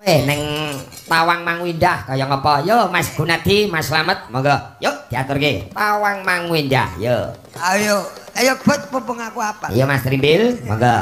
Neng Tawang Mangu Indah kaya ngapa? Yo Mas Gunadi, Mas Slamet, monggo. Yuk diaturke. Tawang Mangu Indah, yo. Ayo, ayo buat mumpung aku apa? Iya Mas Trimbil, monggo.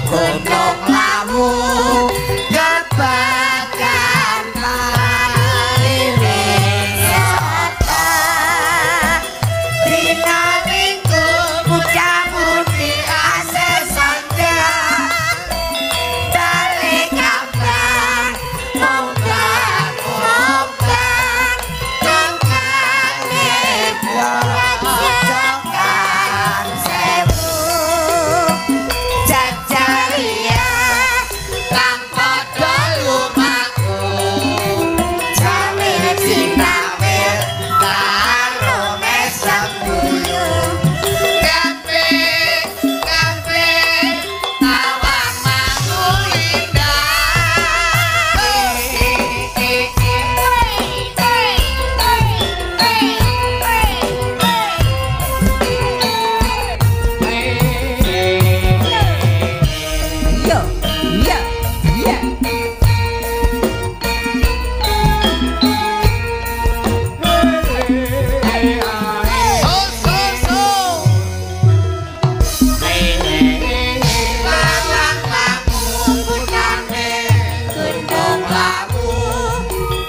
Gunung Lawu kebakan pariwisata dina Minggu muda-mudi akses sanja balik kabar moga-moga tengane Grojogan Sewu jajaria kang padha lumaku jamil cinawil karo mesem guyu Gamping gamping Tawang Mangu Indah. Yo, iya, iya. So so so. Tawang Mangu putane Gunung Lawu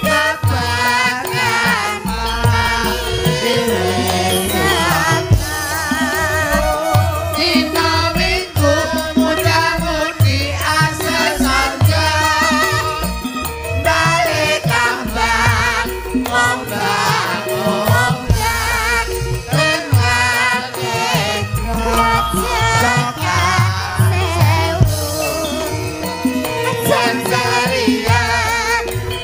kebakan pariwisata dina Minggu muda-mudi akses sanja balik kambang moga-moga tengane Grojogan Sewu jajaria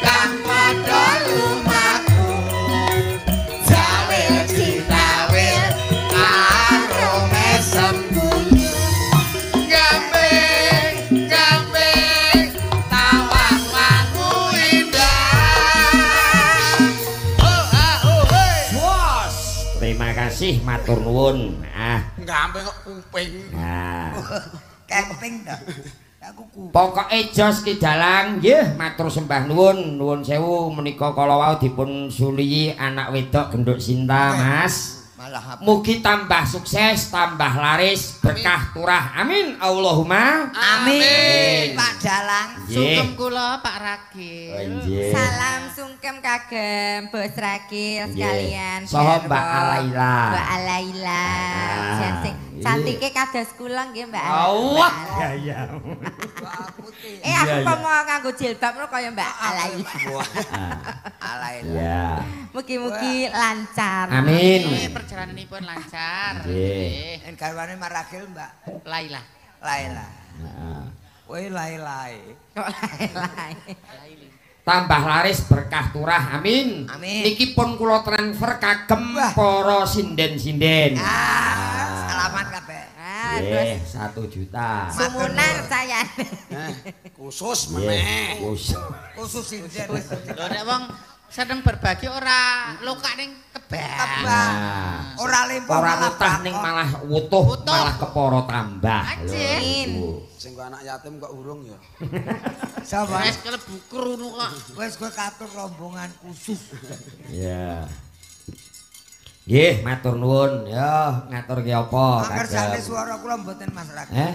kang padha lumaku jalil cinawil karo mesem guyu gamping gamping Tawang Mangu Indah. Oh ah oh hey. Bos. Terima kasih matur nuwun. Ah, Gamping kok kuping. nah. Camping dah. Aku ku. Pokoke jos ki dalang nggih matur sembah nuwun, nuwun sewu menika kala wau dipun suliyi anak wedok genduk Sinta, Mas. Malah apa? Mugi tambah sukses, tambah laris, berkah turah. Amin. Allahumma. Amin. Pak Dalang. Nggih. Sungkem kula Pak Ragil. Oh, nggih. Salam sungkem kagem Bos Ragil Nggih. sekalian. Saha Mbak Garwa. Alaila. Mbak Alaila. Ah, Jan sing nggih. cantike kados kula nggih Mbak Allah. Mbak Alaila. Ya ya. Putih. Eh aku Iya, kok mau nganggo jilbab lho kaya Mbak Alaila. Alaila. Ya. Mugi-mugi lancar. Amin. Nggih, perjalananipun lancar. Nggih. En garwane Mas Ragil Mbak Laila. Laila. Heeh. Kowe Lailai. Kok Laila. Laili. Tambah laris berkah turah. Amin. Amin. Niki pun kula transfer kagem Wah. para sinden-sinden. Ah, salaman kabeh. Ah, terus Nggih, 1 juta. sumunar saya. Khusus Nggih, meneh. khusus. Khusus sinden. Lho nek wong seneng berbagi ora lokak ning kebak. Kebak. Nah. Ora limpa Ora malah mutah ning bakok. malah wutuh, Wutuh. malah kepara tambah. Anjir. Lho, Sing kok anak yatim kok urung ya. Sapa? Wis kelebu krunu kok. Wis kowe katur rombongan khusus. Ya. Nggih, matur nuwun. Ya, ngaturke apa Ngersane kagem. swara kula mboten Mas Ragil. Eh?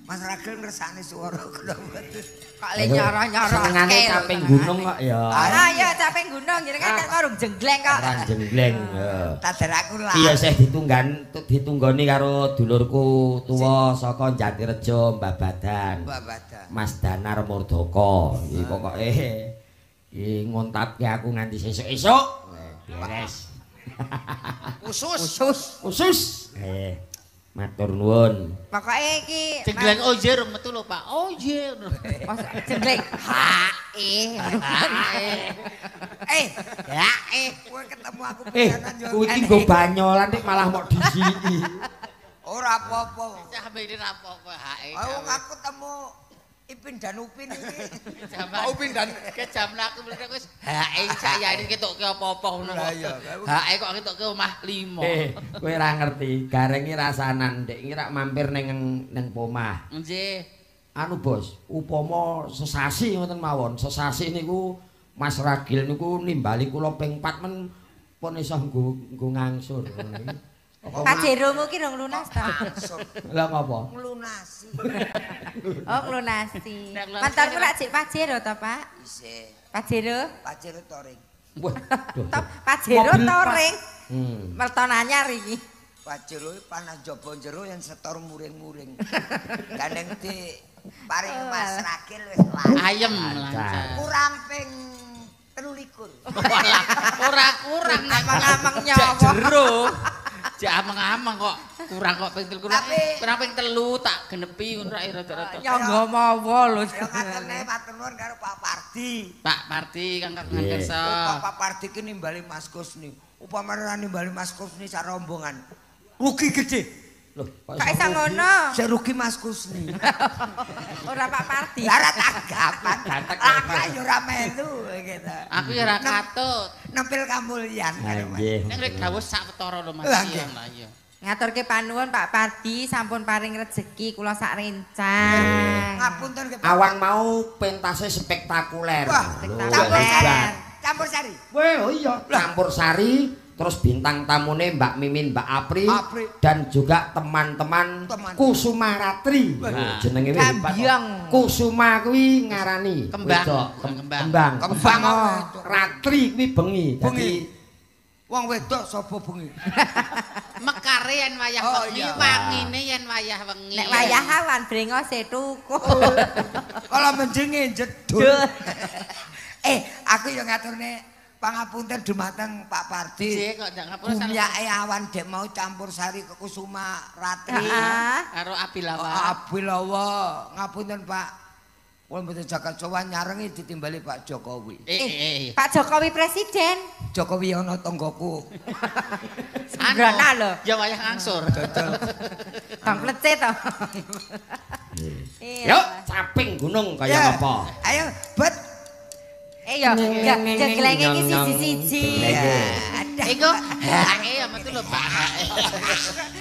Mas Ragil ngersane swara kula mboten. Kok le nyoro-nyoro. Senengane caping gunung kok ya. Ah iya caping gunung jenengan kan warung jenggleng kok. Ora jenggleng. Ya. Tadaraku lah. Iya sih ditunggan ditunggoni karo dulurku tuwa saka Jatirejo Babadan. Babadan. Mas Danar Murdaka. Iki pokoke iki ngontapke aku nganti sesuk-esuk. Beres. Khusus. Khusus. Khusus. Matur nuwun. Pokoke iki Jenggleng oje rung metu lho, Pak. Oje. Jenggleng. Ha eh. Eh, ya eh kowe ketemu aku pisanan yo. Kuwi iki nggo banyolan nek malah mok disiki. Ora apa-apa. Cah ini ra apa-apa hae. Aku ketemu Ipin dan Upin iki. Pak Upin dan kejam laku mrene wis hae saya ini ketoke apa-apa ngono kok. Hae kok ketoke omah 5. Kowe ora ngerti, gareng iki rasanan ndek iki rak mampir ning ning pomah. Nggih. Anu Bos, upama sesasi ngoten mawon. Sesasi niku Mas Ragil niku nimbali kula ping 4 men pun iso nggo ngangsur. Pajeromu ki rong lunas ta? Lah ngopo? Nglunasi. Oh, nglunasi. Mantanmu lak jek Pajero to, Pak? Isih. Pajero? Pajero touring. Wah, Pajero touring. Merton anyar iki. Pajero panah jaba jero yen setor muring-muring. Gandeng di paring Mas Ragil wis ayem lancar. Kurang ping 23. Ora kurang ameng-ameng nyawa. Jero. Jak ameng-ameng kok kurang kok ping 3. Kurang ping 3 tak genepi ngono rak rada-rada. Nyangga mawa lho. Ya katene matur nuwun karo Pak Pardi. Pak Pardi kang kagungan kersa. Pak Pardi ki nimbali Mas Kusni. Upamane ora nimbali Mas Kusni sak rombongan. Rugi gede. Loh, kok iso ngono? Sing rugi Mas Kusni. Ora Pak Pardi. Lah ora tanggapan. Aku ya ora melu gitu. Aku ya ora katut. Nempel kamulyan. Nggih. Ning rek dawuh sak wetara lho Mas. Lah iya. Ngaturke panuwun Pak Pardi sampun paring rejeki kula sak rencang. Ngapunten ke awan mau pentase spektakuler. Wah, campur sari. Campur sari. Weh, oh iya, campur sari. Terus bintang tamune Mbak Mimin, Mbak Apri, dan juga teman-teman Kusuma Ratri. Nah, jenenge wis hebat. Kusuma kuwi ngarani kembang, kembang. Kembang. Ratri kuwi bengi. Dadi wong wedok sapa bengi? Mekare yen wayah wengi, wangine yen wayah wengi. Nek wayah awan brengose tuku. Kala menjenge jedul. Aku yo ngaturne pangapunten dumateng Pak Pardi. Nggih kok ndak ngapura sampeyan awan dek mau campur sari ke Kusuma Ratri karo Abilawa. Abilawa ngapunten Pak. Kula mboten jagat sowan nyarengi ditimbali Pak Jokowi. Pak Jokowi presiden. Jokowi ana tanggaku. Sembrono lho. Ya wayah ngangsur. Dodol. Tong plecet to. Yuk caping gunung kaya apa? Ayo bet. Ya, jeglenge iki siji-siji. Iku hake ya metu lho, Pak.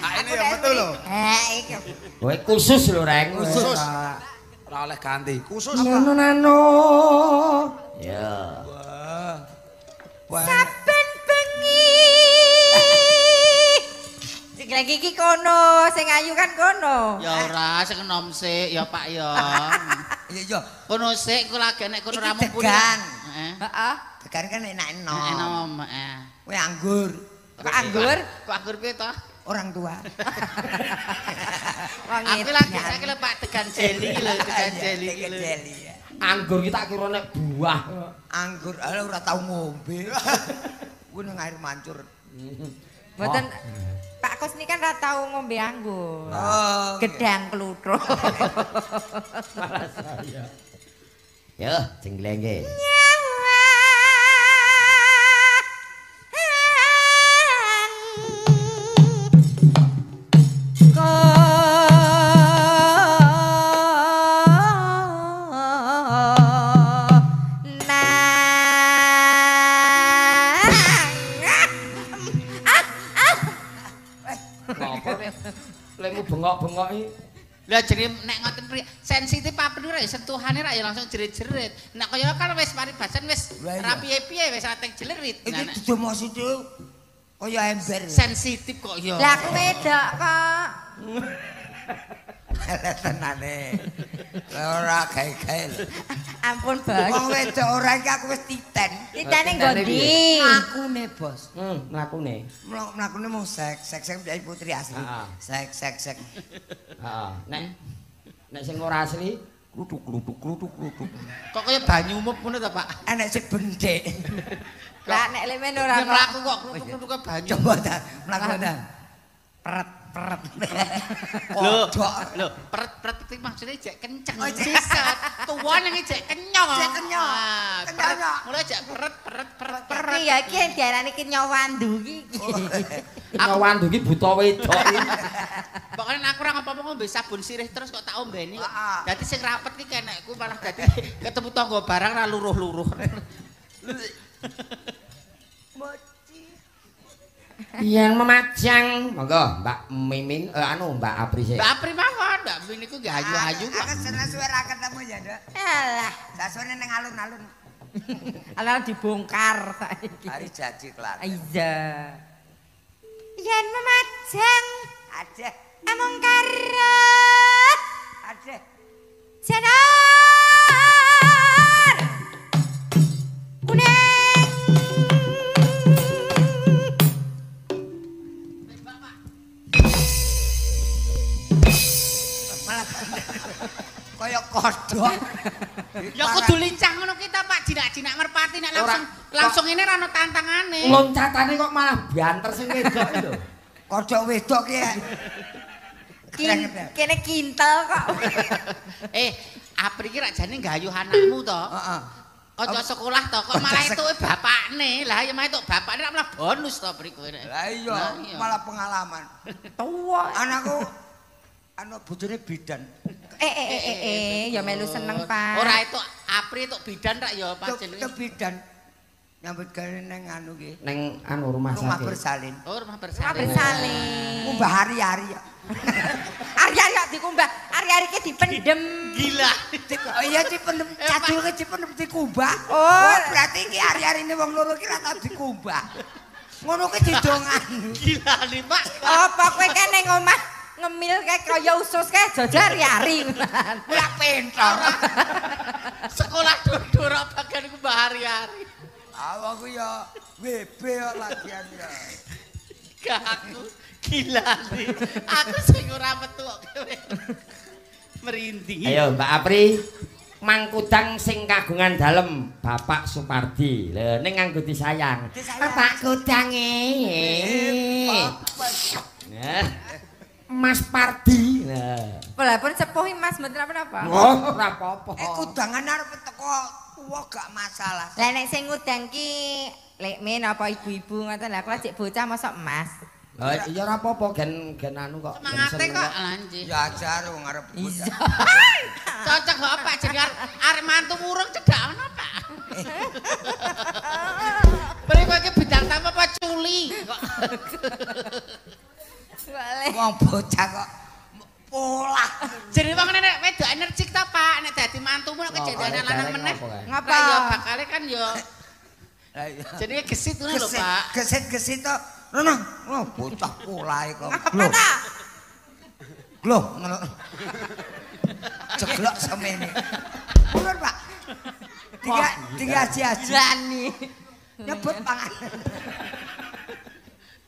Hake ya metu lho. Hak iki. Kowe khusus lho, Reng. Khusus. Ora oleh ganti. Khusus. Nano nano. Ya. Wah. Saben bengi. Jeglenge iki kono, sing ayu kan kono. Ya ora, sing enom sik ya Pak ya. Iya iya. Kono sik kok lagi nek kono ra mumpuni. Heeh. Heeh. Degan kan enak enom. Enom, heeh. Kowe anggur. Kok anggur? Kok anggur piye to? Orang tua. Aku lagi saiki lho Pak degan jeli lho, degan jeli iki lho. Anggur ki tak kira nek buah. Anggur ala ora tau ngombe. Kuwi nang air mancur. Mboten Pak Kusni kan ora tau ngombe anggur. Oh, gedang kluthuk. Malah saya. Yo, jenglenge. Bengok-bengok iki. Lah jenenge nek ngoten sensitif apa ora ya sentuhane ra ya langsung jerit-jerit. Nek kaya kan wis paribasan wis ra piye-piye wis rating jelerit. Iki dudu maksud kaya ember. Sensitif kok ya. Lah aku wedok kok. Lah tenane. Lah ora gawe-gawe lho. Ampun, Bos. Wong wedok ora iki aku wis titen. Titene nggo ndi? Mlakune, Bos. Mlakune. Mlakune mung sek, sek sek Kyai Putri asli. Sek sek sek. Heeh. Nek sing ora asli kluthuk kluthuk kluthuk kluthuk. Kok kaya banyu umup ngono ta, Pak? Enek sing bendhek. Lah nek lemen ora kok. Mlaku kok kluthuk-kluthuk banyu. Coba ta, mlaku ta. Pret. peret. Lho, lho, peret-peret iki maksudnya jek kenceng. Siset. Tuwa ning jek kenyong. Jek kenyong. Kenyong. Mulai jek peret peret peret peret. Iya iki yang diarani kenyawandu iki. Kenyawandu iki buta wedok. Pokoknya aku ora apa-apa ngombe sabun sirih terus kok tak ombeni. Dadi sing rapet iki kenekku malah dadi ketemu tangga barang ra luruh-luruh. Yang memajang, monggo Mbak Mimin, anu Mbak Apri sik. Mbak Apri mawon, Mbak Mimin niku nggih ayu-ayu kok. Aku seneng suwe ra ketemu ya, Nduk. Alah, sasune ning alun-alun. Alun dibongkar saiki. Hari janji kelar. Iya. Yen memajang, adeh amung karo. Adeh. Jenar. Kuning. Kaya kodhok. Ya kudu lincah ngono ki ta Pak, jinak-jinak merpati nek langsung langsung ngene ra ono tantangane. Loncatane kok malah banter sing wedok lho. Kodhok wedok ki. Kene kintel kok. Apri ki rak jane nggayuh anakmu to. Heeh. Kanca sekolah to kok malah entuke bapakne. Lah ya malah entuk bapakne rak malah bonus to Apri kowe. Lah iya, malah pengalaman. Tuwa. Anakku anu bojone bidan. Ya melu seneng Pak. Ora itu Apri entuk bidan rak ya Pak jenenge. Entuk bidan. Nyambut gawe neng anu ki. Neng anu rumah sakit. Rumah bersalin. Oh, rumah bersalin. Rumah bersalin. Kumbah hari-hari ya. Hari-hari kok dikumbah, hari-hari ki dipendem. Gila. Oh iya dipendem, cadul ki dipendem dikumbah. Oh, berarti iki hari-harine wong loro ki ra tau dikumbah. Ngono ki didongan. Gila nih, Pak. Apa kowe ki neng omah ngemil kayak kaya usus kayak jajar hari-hari. Ora pinter. Sekolah dhuwur bagian kumbah hari-hari. Awakku ya WB kok lagian ya. Gak aku gila nih. Aku sing ora metu kok kowe. Merinding. Ayo Mbak Apri, mangkudang sing kagungan dalem Bapak Supardi. Lho ning nganggo disayang. Pak kudange. Nah. Mas Pardi. Nah. Walaupun sepuh Mas mboten apa-apa. Oh, ora apa-apa. Kudangan arep teko tuwa gak masalah. Lah nek sing ngudang ki Lek Min apa ibu-ibu ngoten lha kula cek bocah mosok Mas. Lah iya ora apa-apa gen gen anu kok. Semangate kok lanjut. Ya ajar wong arep bocah. Cocok kok Pak jeneng arep mantu wurung cedhak ngono Pak. Beri kowe iki bidang tamu apa culi kok. Wong bocah kok polah. Jenenge wong nek wedok energik ta Pak, nek dadi mantumu nek kejadian lanang meneh. Ngapa? Ya bakale kan ya. Jenenge gesit ngono lho Pak. Gesit-gesit to. Rono, oh bocah polahe kok. Ngapa ta? Gloh ngono. Jeglok semene. Purun Pak. Tiga aji-aji. Lani. Nyebut panganan.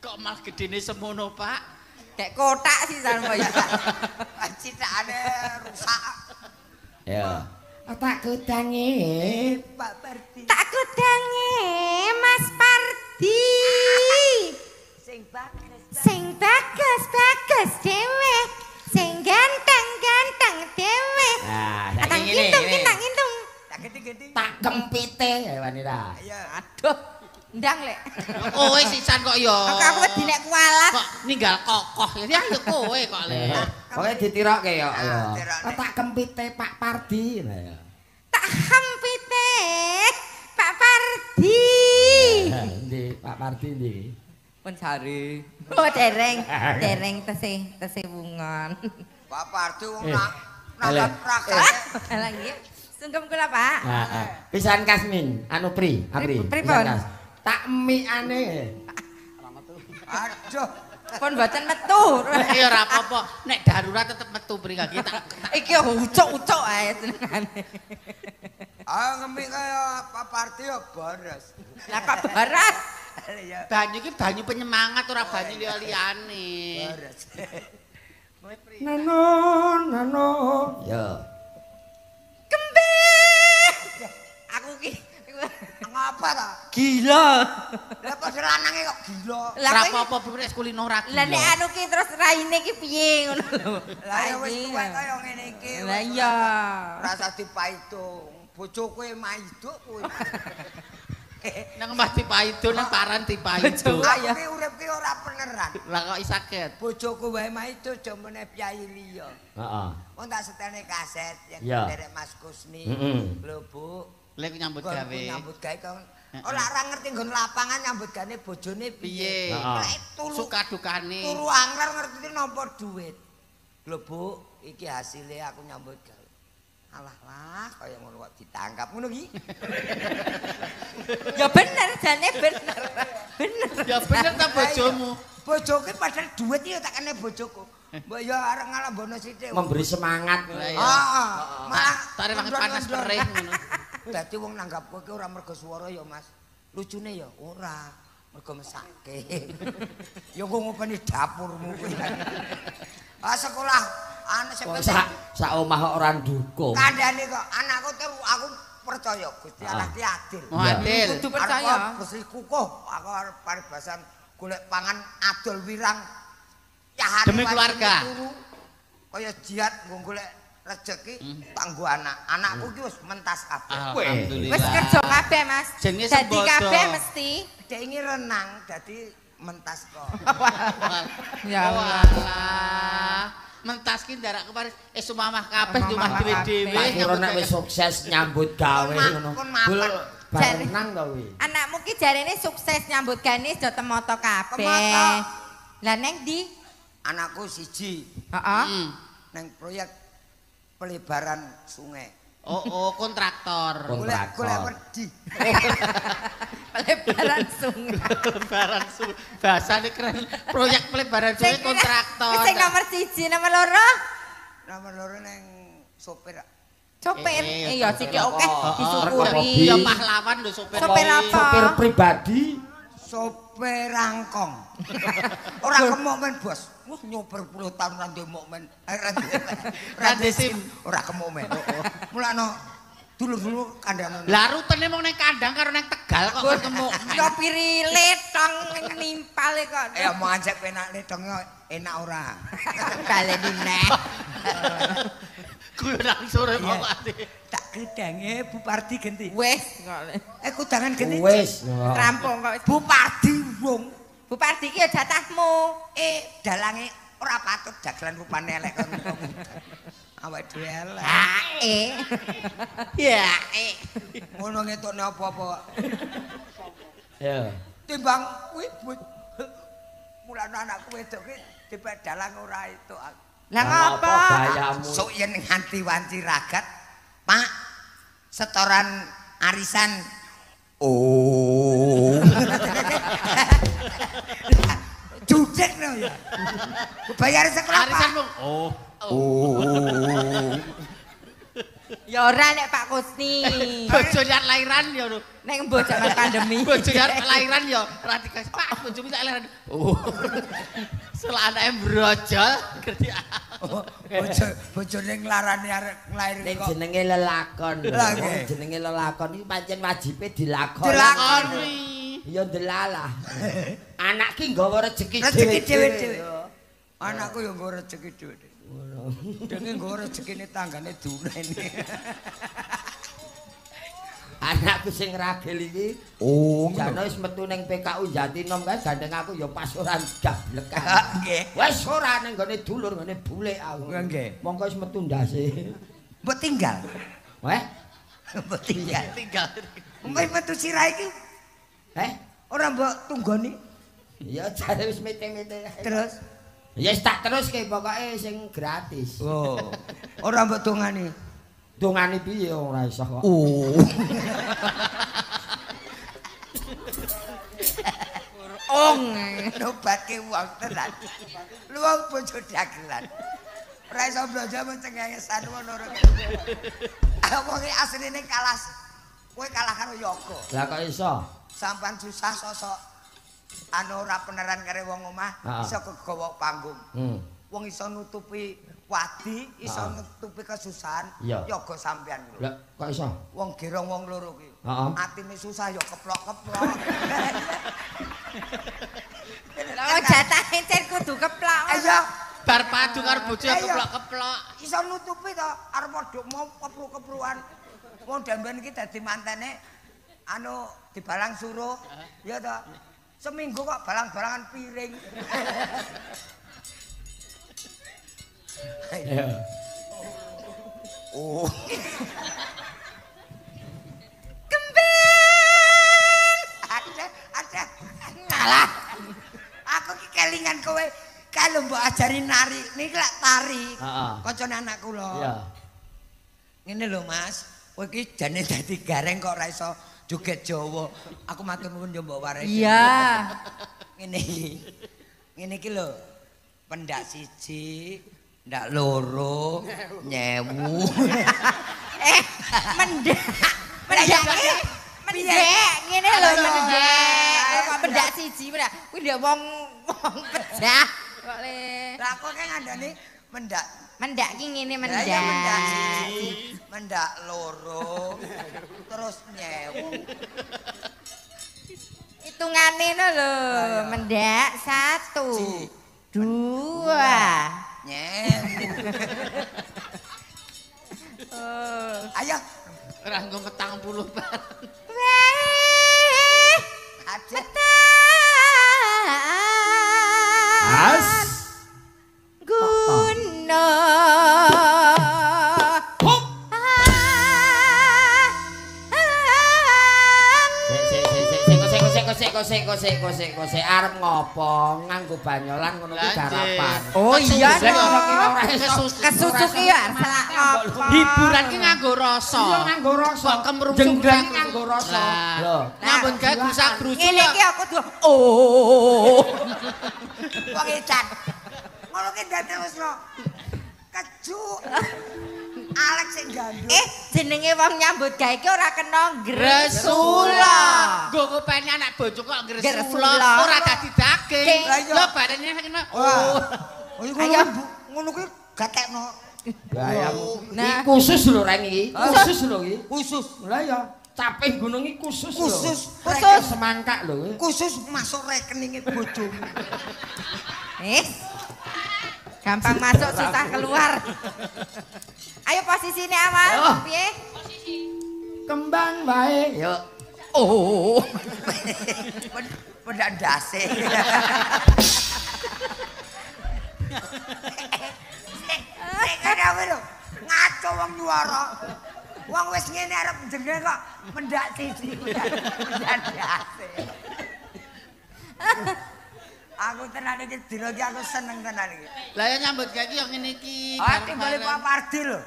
Kok malah gedene semono Pak? Kayak kotak sih sarmo ya. Citakane rusak. Ya. Tak kudange Pak Pardi. Tak kudange Mas Pardi. Sing bagus. Sing bagus-bagus dhewe. Sing ganteng-ganteng dhewe. Nah, saiki ngene. Kintung-kintung. Tak gede-gede. Tak kempite ya wanita. Iya. Aduh. Ndang lek. Kowe sisan kok ya. Aku wedi nek kualat. Kok ninggal kokoh ya ya kowe kok lek. Pokoke ditirokke ya. Tak kempite Pak Pardi. Lah ya. Tak kempite Pak Pardi. Endi Pak Pardi ndi? Pun sari. Oh dereng, dereng tesih tesih wungon. Pak Pardi wong nang prakane. Lah nggih. Sungkem kula Pak. Heeh. Pisan Kasmin, anu Pri, Apri. Pripun? Tak mikane. Aduh. Pun mboten metu. Ya ora apa-apa, nek darurat tetep metu Pri kaki tak. Iki ucuk-ucuk ae senengane. Ah ngemik kaya Pak Pardi ya boros. Lah kok boros? Banyu iki banyu penyemangat ora banyu liya-liyane. Boros. Nano nano. Ya. Kembeh. Aku ki ngapa Ngapa ta? Gila. Lah padha lanange kok gila. Ora apa-apa wis kulino ora gila. Lah nek anu ki terus raine ki piye ngono lho. Lah ya wis tuwek kaya ngene iki. Lah iya. Rasa dipaitung. Bojoku maiduk kuwi. Nang omah dipaido nang paran dipaido. Aku ki urip ki ora beneran. Lah kok saged? Bojoku wae maido aja meneh piyayi liya. Heeh. Wong tak setene kaset yang derek Mas Kusni. Lho Bu, lek nyambut gawe. Nyambut gawe kok ora ora ngerti nggon lapangan nyambut gawe bojone piye. Suka dukane. Turu angler ngerti nampa duit. Lho Bu, iki hasile aku nyambut gawe. Alah lah, kaya ngono kok ditangkap ngono iki. Ya bener jane bener. Bener. Ya bener ta bojomu. Bojoku padahal duit iki tak kene bojoku. Mbok ya arep ngalambono sithik. Memberi semangat. Heeh. Malah tarik panas perih ngono. Dadi wong nanggap kowe ki ora mergo swara ya, Mas. Lucune ya ora, mergo mesake. Ya kok ngopeni dapurmu kuwi. Ah sekolah anak sing sak omah kok ora ndukung. Kandhane kok anakku tuh aku percaya Gusti Allah ki adil. Oh, adil. Kudu percaya. Gusti kukuh aku arep paribasan golek pangan adol wirang yahane demi keluarga. Kaya jihad nggo golek rejeki tanggo anak. Anakku ki wis mentas kabeh. Alhamdulillah. Wis kerja kabeh, Mas. Dadi kabeh mesti. Dek iki renang dadi mentas kok. Ya Allah. Mentas ki ndarak kemarin sumamah kabeh rumah dhewe-dhewe. Tak kira nek wis sukses nyambut gawe ngono. Bul barenang to kuwi. Anakmu ki jarene sukses nyambut gawe do temoto kabeh. Lah neng ndi? Anakku siji. Heeh. Neng proyek pelebaran sungai. Oh, kontraktor. Golek wedi. Pelebaran sungai. Pelebaran sungai. Bahasane keren. Proyek pelebaran sungai kontraktor. Sing nomor 1, nomor 2? Nomor 2 neng sopir. Sopir. Iya, siki akeh disyukuri. Ya pahlawan lho sopir. Sopir apa? Sopir pribadi. Sopir rangkong. Ora kemok men, Bos. Wah nyoper 10 tahun ra ndek mokmen. Ra ndek SIM, ora kemokmen. Mulakno dulur-dulur kandhane. Lah rutene mung nang kandang karo nang Tegal kok kemokmen. Nyopiri letong nimpal kok. Eh omongan sik penak letong enak ora. Baleni neh. Kuwi langsung kok ati. Tak kedange Bu Pardi genti. Wis kok. Kudangan genti. Wis. Rampung kok. Bu Pardi wong. Bu Pardi iki ya jatahmu. Dalange ora patut dagelan rupane elek kok. Awake dhewe elek. Hae. Ya. Ngono ngetokne apa-apa. Ya. Timbang kuwi mulane anakku wedok ki dipek dalang ora itu. Lah ngapa? Sok yen nganti wanci ragat, Pak, setoran arisan. Oh. Judek no ya. Bayar sekolah arisan mung. Oh. Oh. Ya ora nek Pak Kusni. Bojone arep lairan ya lho. Nek mbok jaman pandemi. Bojone arep lairan ya ora dikasih Pak bojomu tak lairan. Oh. Selak anake brojol gerdi. Bojo bojone nglarani arep nglairke kok. Jenenge lelakon. Jenenge lelakon iki pancen wajibe dilakoni. Dilakoni. Ya ndelalah. Anak ki nggawa rejeki dhewe-dhewe. Anakku ya nggawa rejeki dhewe-dhewe. Dene nggawa rejekine tanggane durene. Anakku sing ragil iki, jane wis metu ning PKU Jatinom kae gandeng aku ya pas ora gablekan. Nggih. Wis ora ning gone dulur nggone bulek aku. Nggih. Mongko wis metu ndase. Mbok tinggal. Weh? Mbok tinggal. Tinggal. Wis metu sirah iki. Heh? Ora mbok tunggoni. Ya jare wis mete-mete. Terus? Ya tak teruske pokoke sing gratis. Oh. Ora mbok dongani. Dongani piye ora iso kok. Oh. Ong nobatke wong tenan. Lu wong bojo dagelan. Ora iso blanja mung cengengesan ngono ora. Wong asline kalah. Kowe kalah karo yoga. Lah kok iso? Sampan susah sosok anu ora peneran karo wong omah iso kegawa panggung. Wong iso nutupi wadi, iso nutupi kesusahan, yoga sampean lho. Lah kok iso? Wong gerong wong loro ki. Atine susah ya keplok-keplok. Lah jatahe cen kudu keplok. Iya, bar padu karo bojo ya keplok-keplok. Iso nutupi to, arep padha mau kepru-kepruan. Wong damben iki dadi mantene anu dibalang suruh, ya to. Seminggu kok balang-balangan piring. Oh. Kembang. Ada. Ngalah. Aku ki kelingan kowe kalau mbok ajari nari, niki lak tari. Kancane anak kula. Iya. Ngene lho Mas, kowe iki jane dadi gareng kok ora iso joget Jawa. Aku matur nuwun yo mbok warai. Iya. Ngene iki. Ngene iki lho. Pendak siji, ndak loro, nyewu. Mendak. Mendak. Mendek ngene lho mendek. Kok mendak siji mendak. Kuwi ndak wong pejah kok le. Lah kok kae ngandani mendak. Mendak ki ngene mendak. Lah mendak siji, mendak loro, terus nyewu. Hitungane ngono lho, mendak 1, 2, nyewu. Ayo. Ora nggo 40 bareng. Weh. As. Guna. Hop. Sik arep ngopo nganggo banyolan ngono kuwi garapan. Oh iya no. Kesusu ki ya selak ngopo. Hiburan ki nganggo rasa. Iya nganggo rasa. Kemrungsung nganggo rasa. Lho, nyambut gawe grusak-grusu. Ngene iki aku tuh oh. Wong edan. Ngono ki terusno. Kejuk. Alek sing gandul. Jenenge wong nyambut gawe ki ora kena gresula. Nggo ngopeni anak bojo kok gresula, ora dadi daging. Lho barene kena. Oh. Ayo ngono kuwi gatekno. Lah iki khusus lho reng iki. Khusus lho iki. Khusus. Lah ya, caping gunung iki khusus lho. Khusus. Khusus semangkak lho. Khusus masuk rekeninge bojomu. Gampang masuk susah keluar. Ayo posisine awal, piye? Posisi. Kembang wae, yuk. Oh. Pendak ndase. Sik kene lho, ngaco wong nyuara. Wong wis ngene arep jenenge kok mendak siji. Mendak ndase. Aku tenan iki dina iki aku seneng tenan iki. Lah ya nyambut gawe iki ya ngene iki. Ah timbali Pak Pardi lho.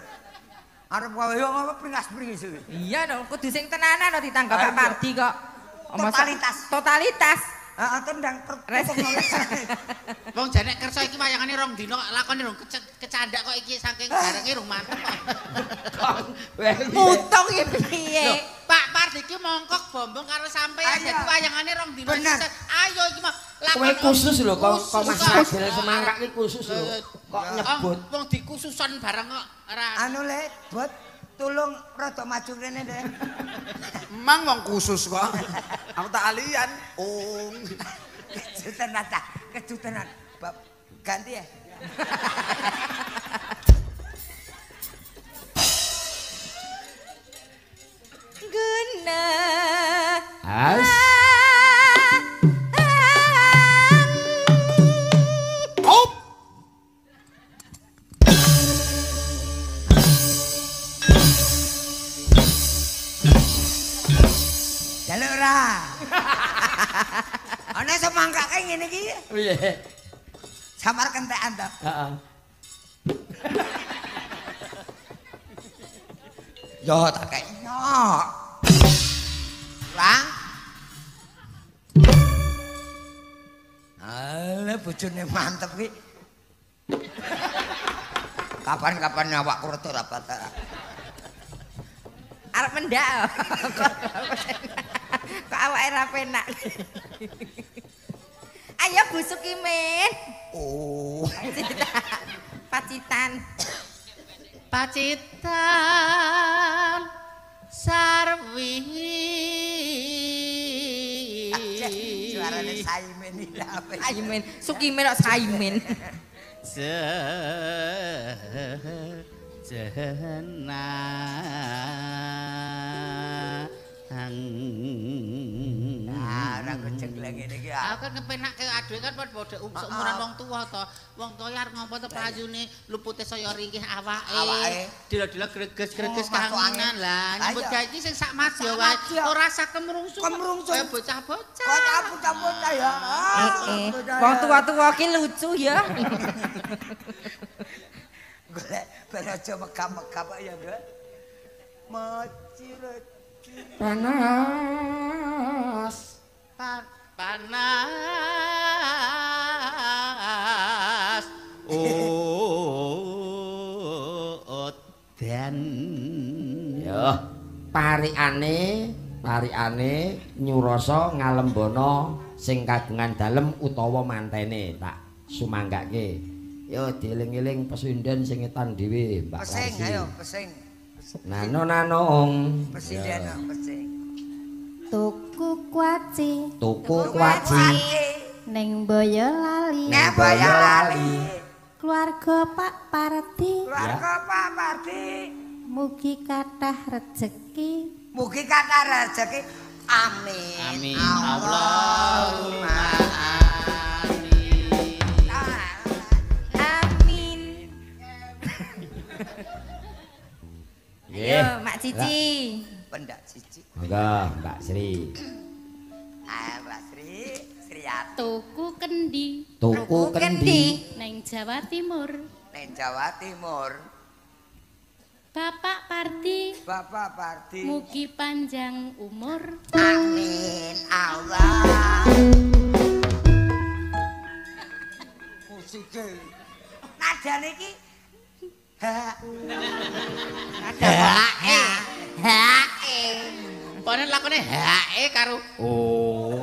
Arep gawe yo apa pringas-pringis iki. Iya no, kudu sing tenanan no ditanggap Pak Pardi kok. Totalitas. Totalitas. Heeh, tendang Wong jane kersa iki wayangane rong dina kok lakone rong kecandak kok iki saking barenge rong mantep kok. Mutung iki piye? Pak Pardi iki mongkok bombong karo sampeyan dadi wayangane rong dina. Ayo iki mah lakon khusus lho kok Mas Ragil Semangkak iki khusus lho. Kok nyebut wong dikhususon bareng kok ora. Anu le, Bot, tolong rada maju rene deh. Emang wong khusus kok. Aku tak alian. Oh. Kejutan ta, kejutan. Bab ganti ya. Guna. As. Hop. Jaluk ora. Ana semangkake ngene iki. Piye? Samar kentekan to. Heeh. Yo tak kei. Yo. Lang. Alah bojone mantep iki. Kapan-kapan awakku rada rapat. Arep mendak. Kok awake ra penak. Ayo busuk ki men. Oh. Pacitan. Pacitan Sarwi. Suarane Saimin iki lha apa? Saimin, Sukimin kok Saimin. Jenang. Nah, ora kejengleng ngene iki. Aku kan kepenake aduhe kan padha umuran wong tuwa to. Wong tuwa arep ngopo to prayune lupute saya ringkih awake. Dila-dila greges-greges kangenan. Lah nyambut gawe iki sing sak madya wae ora usah kemrungsung. Kaya bocah-bocah. Kaya bocah-bocah ya. Wong tuwa-tuwa ki lucu ya. Golek ben aja megap-megap ya, Nduk. Maci panas. Panas. Udan. Yo, parikane nyurasa ngalembono sing kagungan dalem utawa mantene tak sumanggake. Yo dieling-eling pesinden sing etan dhewe, Mbak. Pesing ayo, pesing. Nano nanong. Pesinden pesing. Tuku kuaci. Tuku kuaci. Ning Boyolali. Ning Boyolali. Keluarga Pak Pardi. Keluarga Pak Pardi. Mugi kathah rejeki. Mugi kathah rejeki. Amin. Amin. Allahumma amin. Amin. Ayo, Mak Cici. Pendak Cici. Monggo, Mbak Sri. Ah, Mbak Sri, Sriati. Tuku kendi. Tuku kendi. Neng Jawa Timur. Neng Jawa Timur. Bapak Pardi. Bapak Pardi. Mugi panjang umur. Amin. Allah. Musike. Nadane iki ha. Nada ha. Ha. Pone lakone hae karo oh.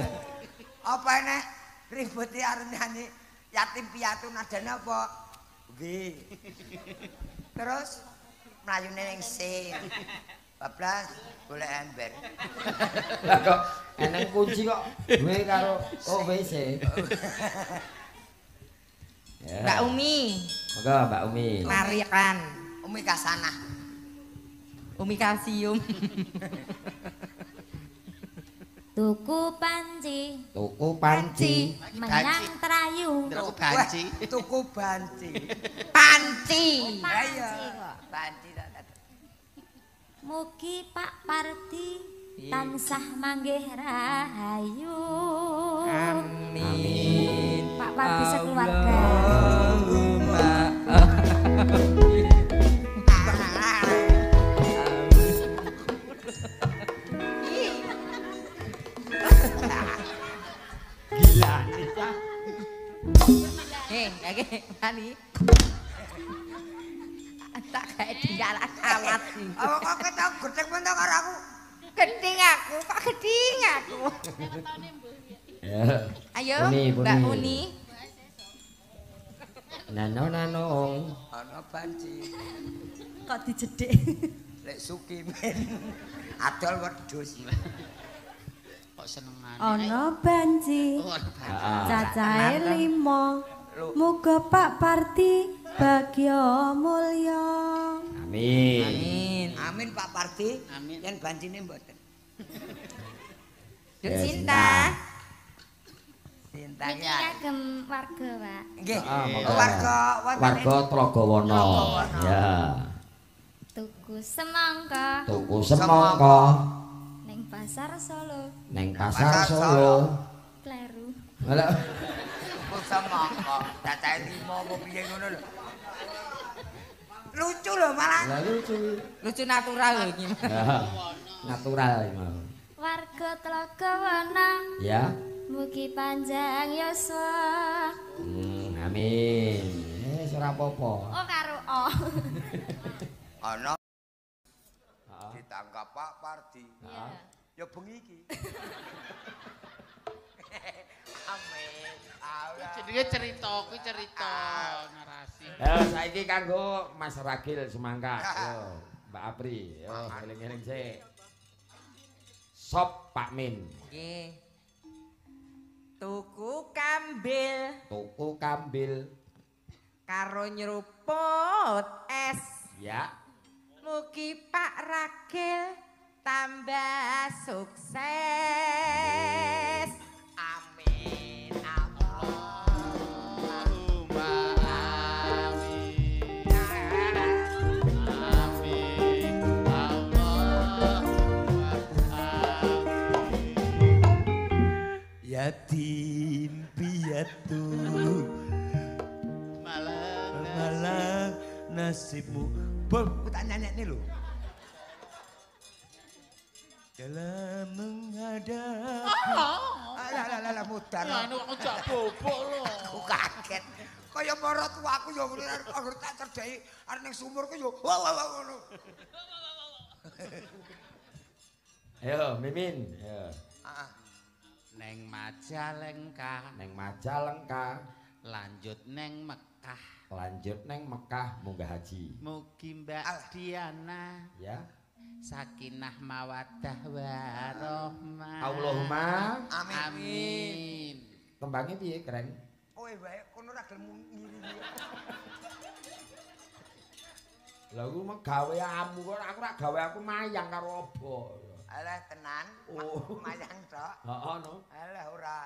Apa enek ribute arep nyanyi yatim piatu nadane apa? W. Terus mlayune ning C. Bablas golek ember. Lah kok eneng kunci kok W karo O W C. Mbak Umi. Monggo Mbak Umi. Marikan. Umi Kasanah. Umi kalsium. Tuku panci. Tuku panci. Menyang Trayu. Tuku banci. Tuku banci. Panci. Ayo. Panci. Mugi Pak Pardi tansah manggih rahayu. Amin. Pak Pardi sekeluarga. Gila nih, Cak. Oke, mari. Tak gawe dialat-alat. Apa kok ketok gedhek men to karo aku? Gedhing aku, kok gedhing aku. Ayo, Mbak Uni. Nano nanong. Ana banci. Kok dijedhek? Lek Sukimin adol wedhus. Kok senengane. Ana banci. Cacahe 5. Muga Pak Pardi bagya mulya. Amin. Amin. Amin Pak Pardi. Amin. Yen bancine mboten. Duk Cinta. Cinta niki kagem warga, Pak. Nggih. Warga warga Tlogowono. Ya. Tuku semangka. Tuku semangka. Ning pasar Solo. Ning pasar Solo. Kleru. Lah tuku semangka. Cacahe 5 apa piye ngono lho. Lucu lho malah. Lah lucu. Lucu natural lho iki. Natural iki mau. Warga Tlogowono. Ya. Mugi panjang yuswa. Amin. Ora apa-apa. Oh karo o. Ana ditangkap Pak Pardi. Iya. Ya bengi iki. Amin. Jenenge cerita kuwi cerita narasi. Ya saiki kanggo Mas Ragil Semangka. Yo, Mbak Apri. Yo eling-eling sik. Sop Pak Min. Nggih. Tuku kambil. Tuku kambil. Karo nyeruput es. Ya. Mugi Pak Ragil tambah sukses. Amin. Allahumma amin. Amin. Allahumma amin. Yatim piatu malang nasibmu. Bol, aku tak nyanyi lho. Dalam menghadapi. Alah alah mudar. Anu aku jak bobok lho. Aku kaget. Kaya mara tuaku ya ngono arep tak cerdheki arep ning sumur ku ya wah wah ngono. Ayo Mimin, ayo. Heeh. Neng Majalengka, neng Majalengka, lanjut neng Mekah. Lanjut neng Mekah munggah haji. Mugi Mbak Diana ya. Sakinah mawaddah warahmah. Allahumma amin. Amin. Tembange piye keren? Kowe wae kono ora gelem ngiri. Lah ku mah gaweamu kok aku ora gawe aku mayang karo obo. Alah tenan. Oh. Mayang tok. Heeh no. Alah ora.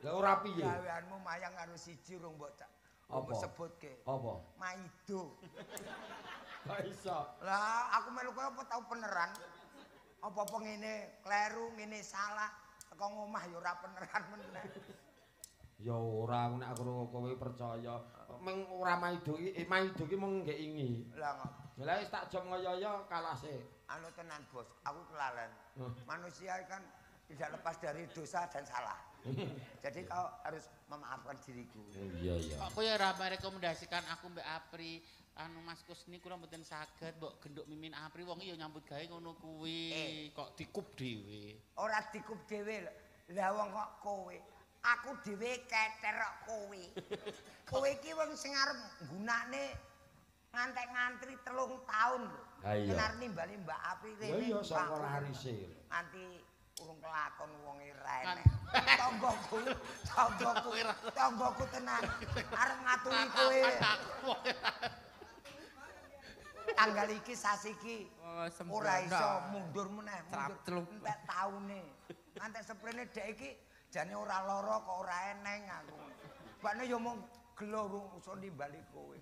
Lah ora piye? Gaweanmu mayang karo siji rung mbok apa sebutke? Apa? Maido. Kok iso? Lah aku melu kowe apa tau peneran? Apa-apa ngene kleru, ngene salah, teko ngomah ya ora peneran meneh. Ya ora, aku nek aku kowe percaya. Meng ora maido iki, maido iki mung nggek ingi. Lah kok. Lah wis tak jom ngoyo-yo kalah sik. Anu tenan, Bos, aku kelalen. Manusia kan tidak lepas dari dosa dan salah. Jadi kau harus memaafkan diriku. Iya iya. Kok kowe ora merekomendasikan aku Mbak Apri, anu Mas Kusni kula mboten saged mbok genduk Mimin Apri wong ya nyambut gawe ngono kuwi. Kok dikup dhewe. Ora dikup dhewe. Lah wong kok kowe. Aku dhewe keter kok kowe. Kowe iki wong sing arep nggunakne ngantek ngantri 3 tahun lho. Arep nimbali Mbak Apri rene. Iya saka larise. Nganti urung kelakon wonge ra enek. Tanggoku, tanggoku, tanggoku tenan. Arep ngaturi kowe. Tanggal iki sasi iki ora iso mundur meneh, mundur entek taune. Ngantek seprene dek iki jane ora lara kok ora eneng aku. Bakne ya mung gelo urung iso nimbali kowe.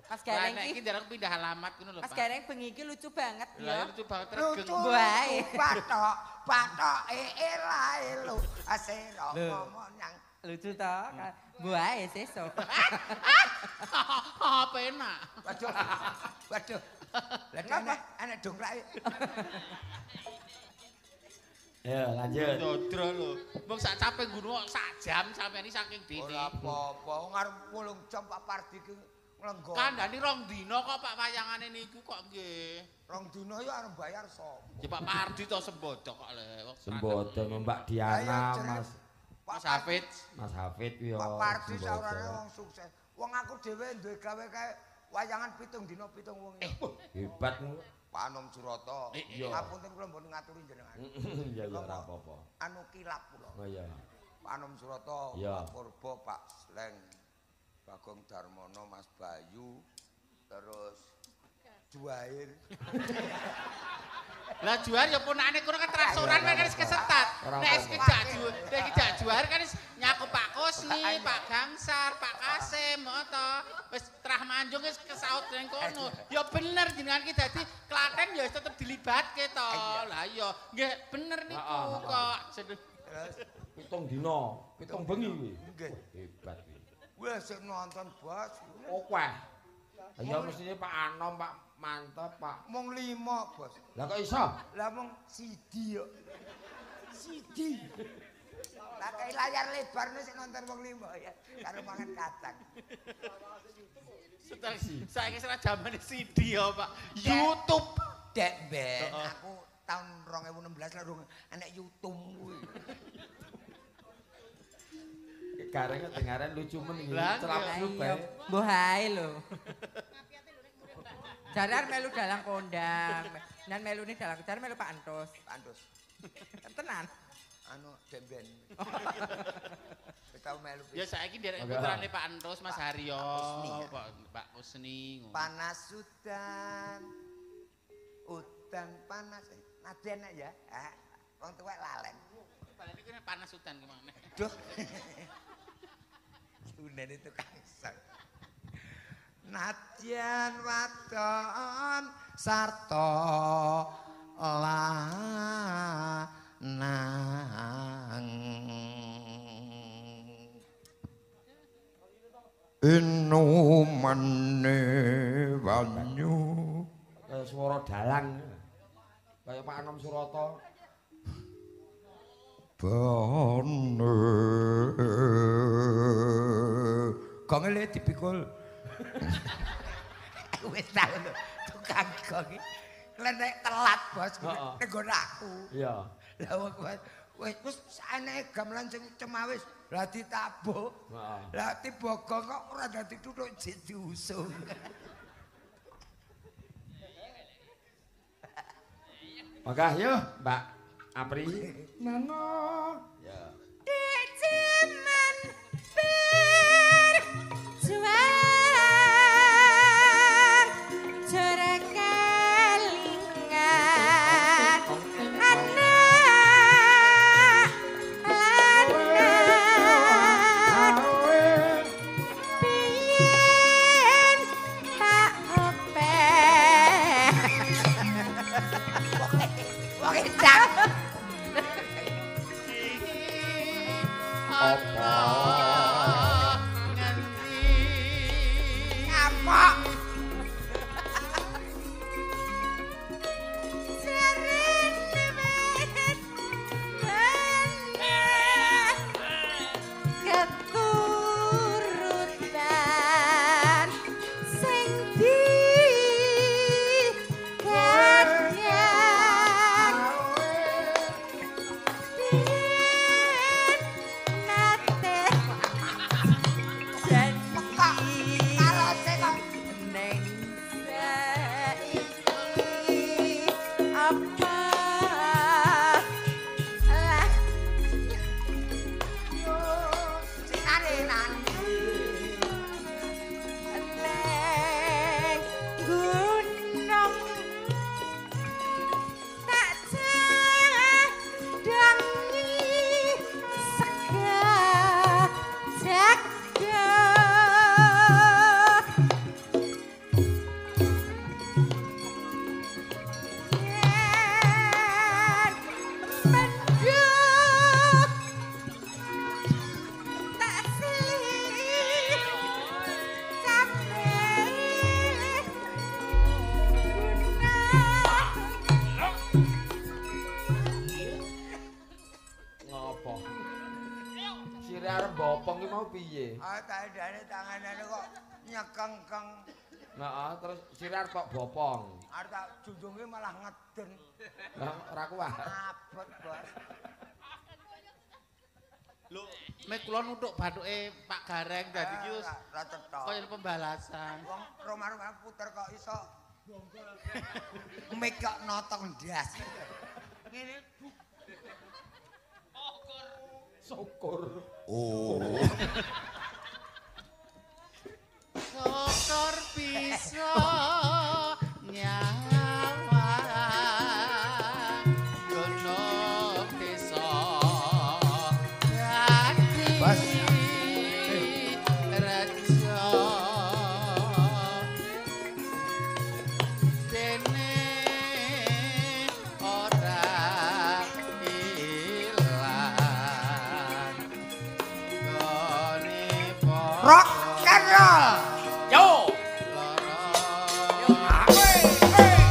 Mas Gareng iki ndarang pindah alamat ngono lho, Pak. Mas Gareng bengi iki lucu banget ya. Lucu banget regeng. Wae. Bathok, bathok elae lho. Asero ngomong nyang lucu to. Wae sesuk. Apa enak. Waduh. Waduh. Lah enek dongkrake. Ya lanjut. Dodro lho. Wong sak capek ngguno sak jam sampeyan iki saking dene. Ora apa-apa, wong arep 8 jam Pak Pardi ki nglenggo. Kandhani 2 dina kok Pak wayangane niku kok nggih. 2 dina ya arep bayar sapa? Ya Pak Pardi to sembodo kok le. Sembodo Mbak Diana, Mas Mas Hafid. Mas Hafid yo. Pak Pardi saurane wong sukses. Wong aku dhewe duwe gawe kae wayangan 7 dina 7 wong. Hebat ngono. Pak Anom Suroto. Ngapunten kula mboten ngaturi jenengan. Iya ya ora apa-apa. Anu kilap kula. Oh iya. Pak Anom Suroto, Pak Purbo, Pak Sleng, Bagong Darmono, Mas Bayu, terus Juwair. Lah Juwair ya ponakane kono kan traksoran kan wis kesetat. Nek wis kejak Juwair kan wis nyakup Pak Kusni, Pak Gangsar, Pak Kasim, ngono. Wis trah manjung wis kesaut ning kono. Ya bener jenengan ki dadi Klaten ya wis tetep dilibatke to. Lah iya, nggih bener niku kok. Terus 7 dina, 7 bengi kuwi. Nggih. Hebat kuwi. Wis sik nonton, Bos. Akeh. Ya mestine Pak Anom, Pak Mantep, Pak. Mung 5, Bos. Lah kok iso? Lah mung siji yo. Siji. Lah kae layar lebar sik nonton wong 5 ya karo mangan kacang. Setel saiki wis jamane CD ya, Pak. YouTube. Dek ben aku tahun 2016 lah rung enek YouTube kuwi. Gareng dengaren lucu men iki. Celap-celup bae. Mbuh ae lho. Jaran melu dalang kondang. Nan melune dalang jaran melu Pak Entus. Pak Entus. Tenan. Anu demben. Tau melu. Ya saiki nderek putrane Pak Entus Mas Haryo, Pak Kusni. Panas udan. Udan panas. Naden ya. Wong tuwek lalen. Balene kuwi panas udan ki mangane. Duh. Sunene tukang sang. Nadyan wadon sarta lanang. Inumane banyu. Kaya swara dalang. Kaya Pak Anom Surata. Bane. Gong le dipikul. Wis tau lho tukang gong iki. Klenek telat bos ning nggon aku. Iya. Lah wis wis eneke gamelan sing cemawis lah ditabuh. Lah tiba gong kok ora dadi tutuk jek diusung. Mangga yo Mbak Apri. Nano. Ya. Dicemen berjuang jare kelingan anak lanang biyen tak opeh. Wong edan. Apa nganti kapok jarene wit bener keturutan sing digadang biyen nate janji karose kok neng saiki apa lah sinane nanti neng gunung tak cadangi sega jagdo. Yen mendung tak silih capek guna. Ngopo? Sire arep bopong ki mau piye? Ah tandane tanganane kok nyekengkeng. Heeh, terus sire arep kok bopong. Arep tak junjunge malah ngeden. Lah ora kuat. Abot, Bos. Lho, mek kula nuthuk bathuke Pak Gareng dadi iki wis ora cetha. kaya pembalasan. Wong romah-romah puter kok iso mik kok notong ndas. Ngene Syukur. Oh. Syukur bisa nyawang gunung desa dadi Bos. rejo dene ora ilang gone Rock and roll. Yo. lara. Hey, hey.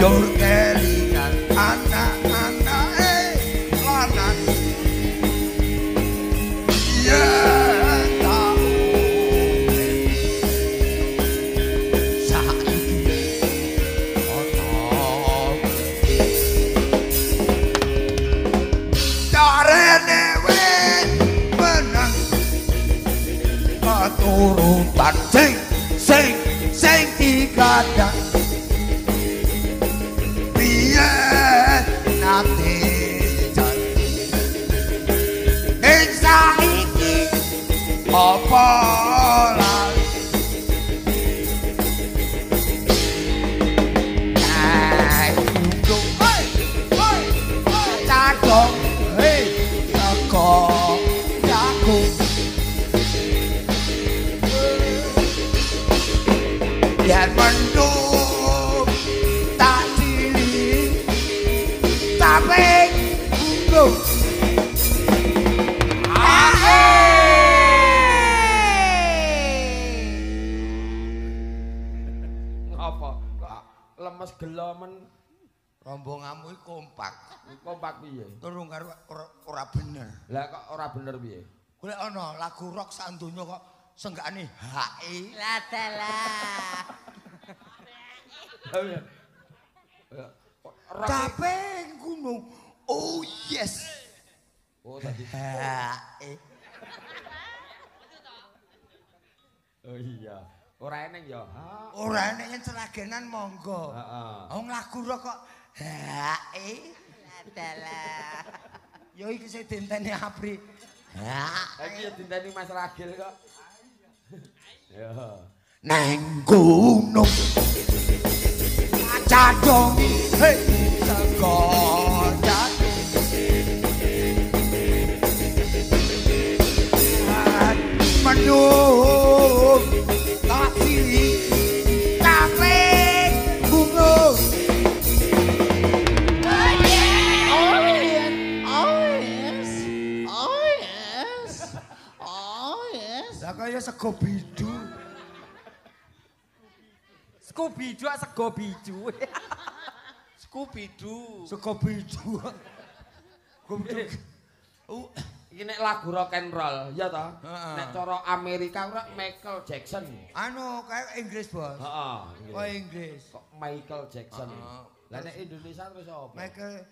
Dur kelingan anak-anake lanang. Yen tak saiki ana carane wis menang keturutan sing sing sing digadang piye nate janji ning saiki apa lali kae gunung hei hei cadong hei sego jagung yen mendung tak cilik taping gunung. Ngapa kok lemes gelomen rombonganmu iki kompak. Kompak piye? Turung karo ora bener. Lah kok ora bener piye? Golek ana lagu rock sak donya kok senggakane hae. Lah dalah. Taping gunung. Oh yes. Oh tadi. Hae. Oh iya. Ora eneng ya. Ora eneng yen seragenan monggo. Heeh. Wong lagu rock kok hae. Lah dalah. Ya iki sing dinteni Apri. Ha. Iki ya dinteni Mas Ragil kok. Ya. Neng gunung cadong hei sego jagung mendung tak cilik taping gunung. Oh yes, oh yes, oh yes, oh yes. Lah kaya sego bidu. Scooby-Doo sego biju. Scooby-Doo. Sego bidu. Goblok. Iki nek lagu rock and roll, ya toh? Nek cara Amerika ora Michael Jackson. Anu kayak Inggris, Bos. Heeh. Oh Inggris. Kok Michael Jackson. Lah nek Indonesia terus apa? Michael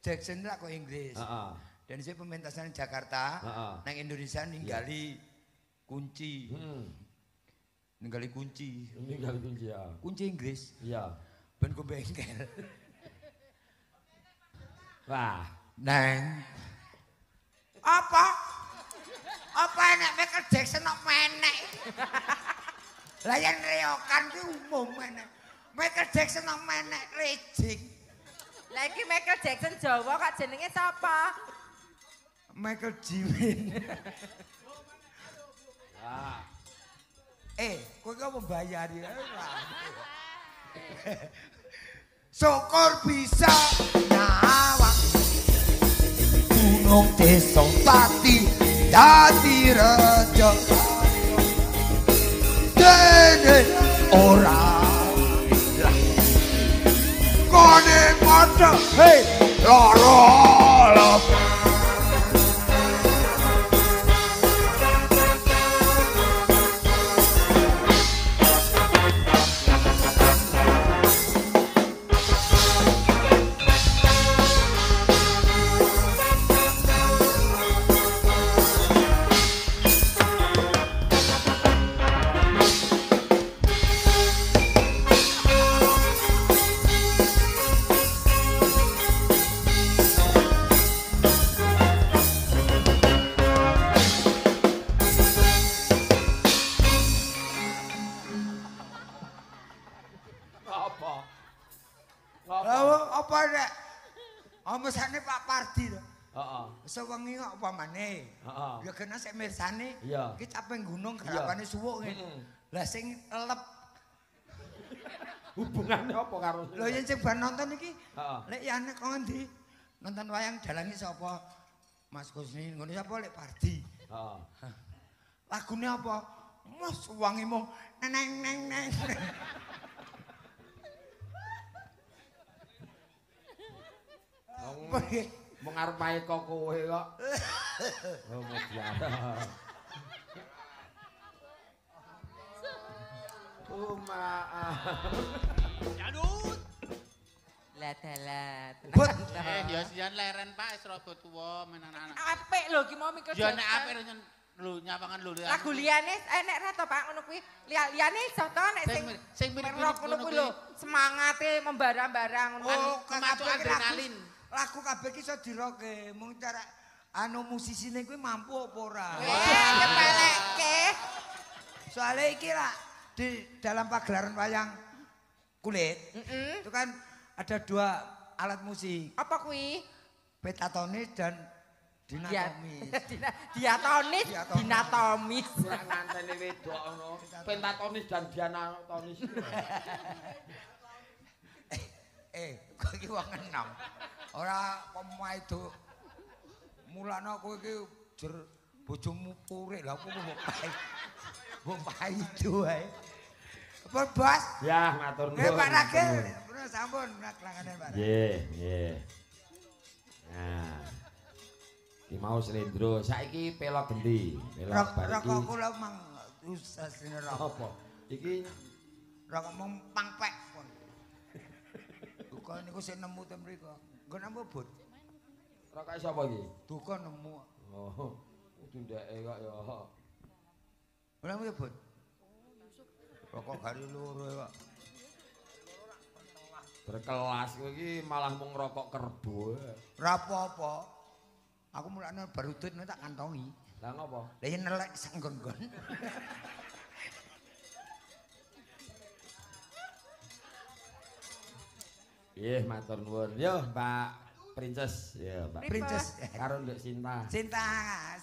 Jackson lah kok Inggris. Heeh. Dan saya pementasan Jakarta, nang Indonesia ninggali kunci. Ninggali kunci. Ninggali kunci ya. Kunci Inggris. Iya. Ben go bengkel. Wah, neng apa? Apa enek Michael Jackson kok menek? Lah yen reokan ki umum menek. Michael Jackson kok menek rejing. Lah iki Michael Jackson Jawa kok jenenge sapa? Michael Jimin. Wah. Kowe ki apa bayari? Syukur bisa nyawang gunung desa tati dadi rejo dene ora lah kone padha hei loro loro. Mesane Pak Pardi to. Heeh. Sewengi kok apa maneh? Heeh. Ya kena sik mirsane. Iya. Iki caping gunung garapane suwuk ngene. Lah sing lelep hubungane apa karo Lho yen sing bar nonton iki, heeh. Lek yane kok ngendi? Nonton wayang dalange sapa? Mas Kusni, ngono sapa Lek Pardi? Heeh. Lagune apa? Mas wangi mung neng neng neng. Mung arep ae kok kowe kok. Oh, mudiara. Oh, maaf. Jadut. Lah dalah. Ya sian leren Pak wis rada tuwa men anak-anak. Apik lho iki mau mikir. Ya nek apik lho nyawangan lho. Lagu liyane enek ra to Pak ngono kuwi. Liyane iso to nek sing mirip-mirip ngono kuwi lho. Semangate membara-bara ngono. Oh, memacu adrenalin. Lagu kabeh iki iso diroke, mung cara anu musisine kuwi mampu apa ora. Nyepelekke. Soale iki lah di dalam pagelaran wayang kulit. Itu kan ada dua alat musik. Apa kuwi? Pentatonis dan dinatomis. Diatonis, dinatomis. Ora nganteni wedok ngono. Pentatonis dan dianatonis. Kowe iki wong enom. Ora pemae do. Mulane kowe iki jer bojomu purik lha aku mbok pae. Mbok paido ae. Apa, Bos? Ya, matur nuwun. Pak Ragil, sampun naklangane Pak. Nggih, nggih. Nah. Iki mau slendro, saiki pelok gendi. Pelok bar iki. Rokok kula mang asline rokok. Apa? Iki rokok mung pangpek pun. Duka niku sing nemu ten mriku. Nggo napa, Bud? Rokoke sapa iki? Duka nemu. Oh, kudu ndeke kok ya. Ora nemu ya, Bud? Rokok gari loro kok. Berkelas kowe iki malah mung rokok kerbo. Ora apa-apa. Aku mulane barudut tak kantongi. Lah ngopo? Lah yen nelek sak nggon-nggon. Nggih, matur nuwun. Yo, Mbak Princess. Ya, Mbak Princess. Karo Nduk Sinta. Sinta,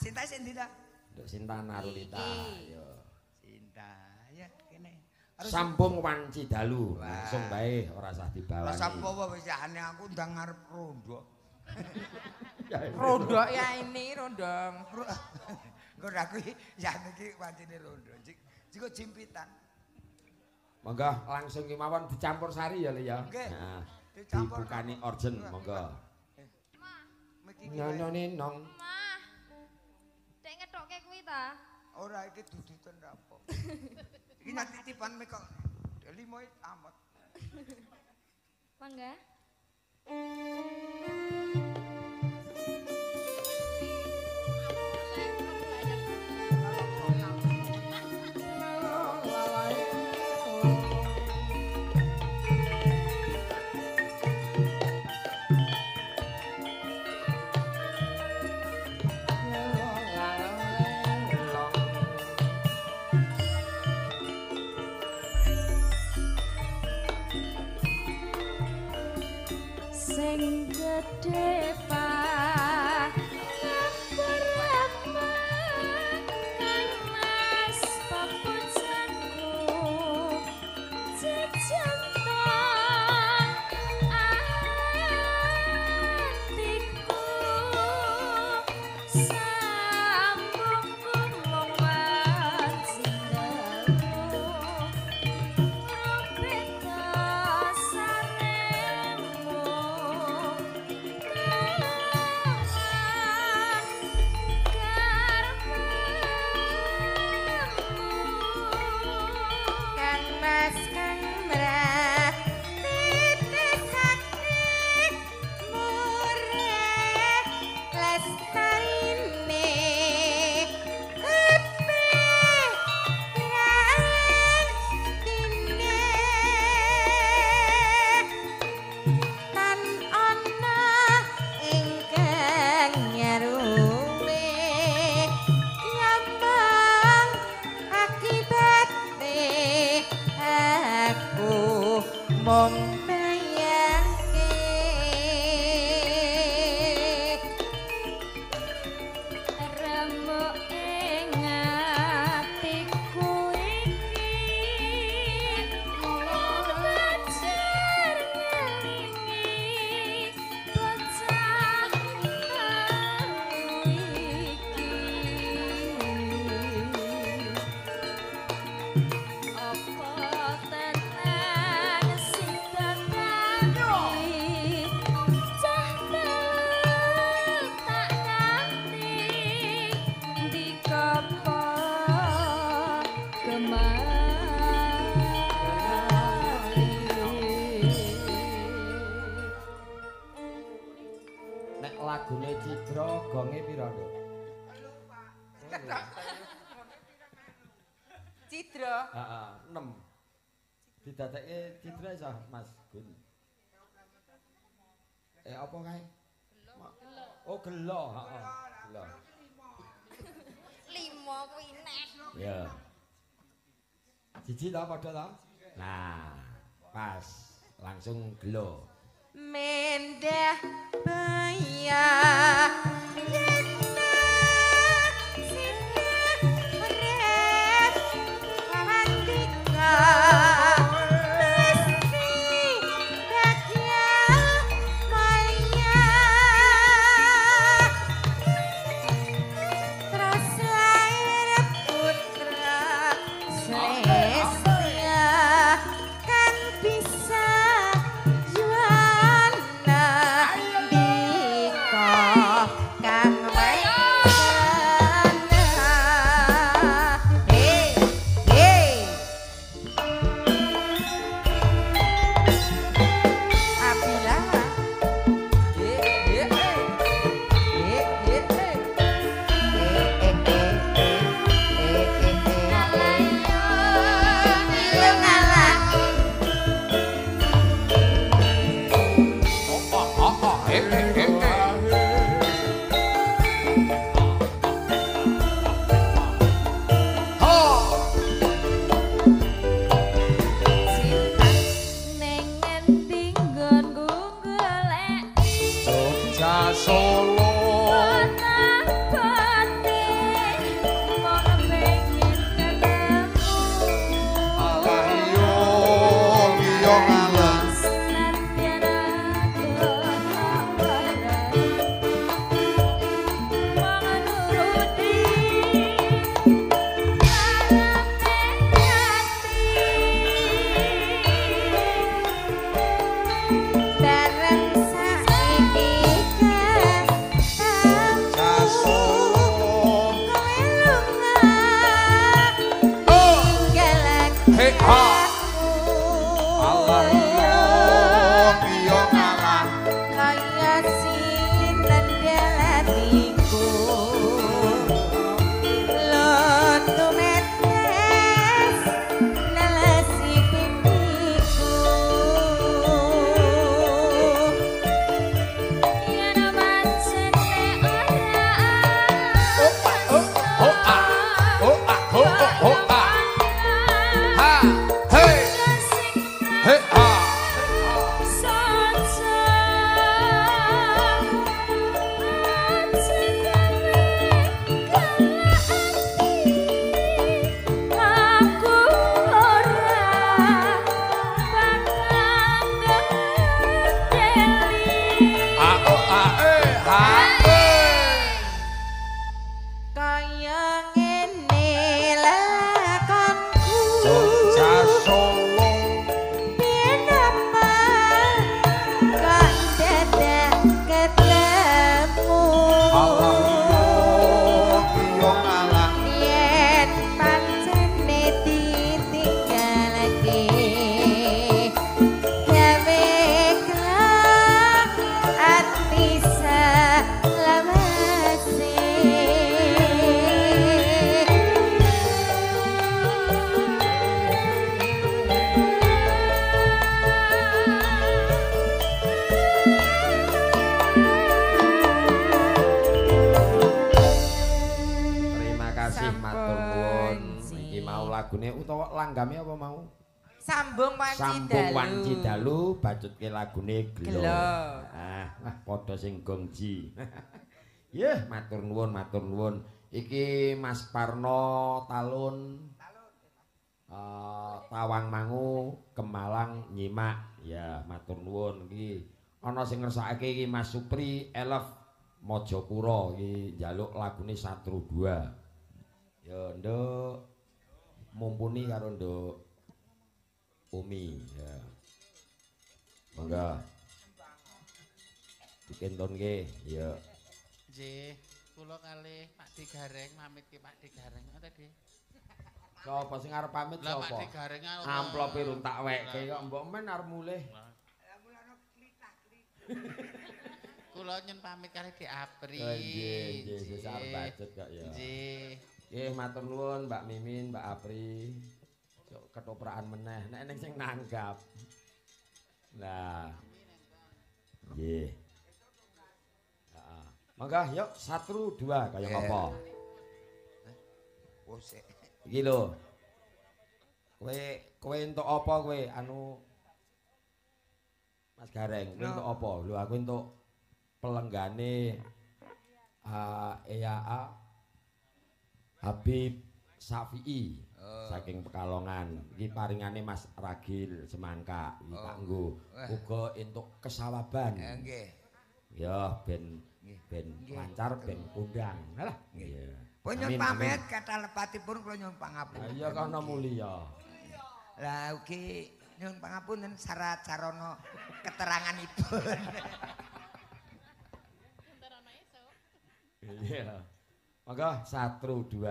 Sinta sing ndi ta? Nduk Sinta Narulita. Yo. Sinta, ya kene. Sampung wanci dalu, langsung bae ora usah dibawani. Ora apa-apa wis jane aku ndang ngarep rondo. Rondo ya ini rondong. Engko aku jane iki wancine rondo. Jiko jimpitan. Monggo langsung kemawon dicampur sari ya Le ya. Nggih. Heeh. Dicampur. Dibukani orjen monggo. Nyonyone nong. Mah. Dek ngetokke kuwi ta? Ora iki duduten ra apa. Iki nang titipan mek kok limo amat. Mangga. Sing gedhe Pak kang Mas papujanku jejantan atiku sambung mung wanci dalu robeta saremu. Lagune Cidra gonge pira, Nduk? Cidra. Heeh, 6. Didadekke Cidra iso, Mas Gun. Apa kae? Oh, gelo, heeh. Gelo. 5 kuwi neh. Ya. Siji ta padha ta? Nah, pas langsung gelo. Mendah bayah yena sinah meret patika mesti bagya maya terus lahir putra Celestia kan bisa juana dika kang wena. Hey hey Abila eh eh eh eh eh eh eh eh eh eh ngalah. Cinta Neng ngendi nggonku goleki Jogja Solo kota mong pengen ketemu. Alah yo yo ngalah Senadyan aku tak warai mong nuruti karepe ati. Bareng saiki ketemu Jogja Solo kowe lunga tinggal He ha. aku. Alah yo yo ngalah Kaya sinten atiku lotu metes nelesi pipiku. Yen pancene ora Oh ah oh ah oh oh oh ah ha hey hey ha saja aja gawe galak ati aku ora bakal ngeteli. A o a e ha e Kaya ngene lakonku Jogja Solo piye apa kok dadak ketemu. Alah yo yo ngalah Yen pancene ditinggalake gawe kelak ati selawase. Terima kasih matur nuwun. Sampun, Iki mau lagune utawa langgame apa mau? Sambung wanci Sambung dalu. wanci dalu bacutke lagune gelo. Gelo. Ah, wah padha sing gongji. Yeh, matur nuwun, matur nuwun. Iki Mas Parno Talun Tawangmangu Kemalang nyimak. Ya, matur nuwun iki. Ana sing ngersakake iki Mas Supri Elef Mojopuro iki njaluk lagune Satru 2. Ya, Nduk. Mumpuni karo Nduk Umi ya. Monggo. Dikentonke ya. Nggih, kula kalih Pak D Gareng pamit ke Pak D Gareng. Oh tadi. Sapa sing arep pamit Lah Pak sapa? D Gareng Amplope rung tak wekke kok mbok men arep mulih. Kula Kula nyun pamit kalih Dik Apri. Oh, nggih, nggih, sesuk arep bacut kok ya. Nggih. Nggih, matur nuwun Mbak Mimin, Mbak Apri. Sok ketoprakan meneh, nek ning sing nanggap. Nah. Nggih. Heeh. Monggo yuk 1 2 kaya apa? Oh, sik. Iki lho. Kowe kowe entuk apa kowe anu Mas Gareng, kowe entuk apa? Lho aku entuk pelenggane EAA Habib Syafi'i saking Pekalongan. Iki paringane Mas Ragil Semangka iki tak nggo. Uga entuk kesawaban. Nggih. Ya ben ben lancar ben kondang. Halah. Iya. Pun nyun pamit kathah lepatipun kula nyun pangapunten. Iya kono mulya. Lah ugi nyun pangapunten syarat sarana keteranganipun. Iya. Monggo 1 2.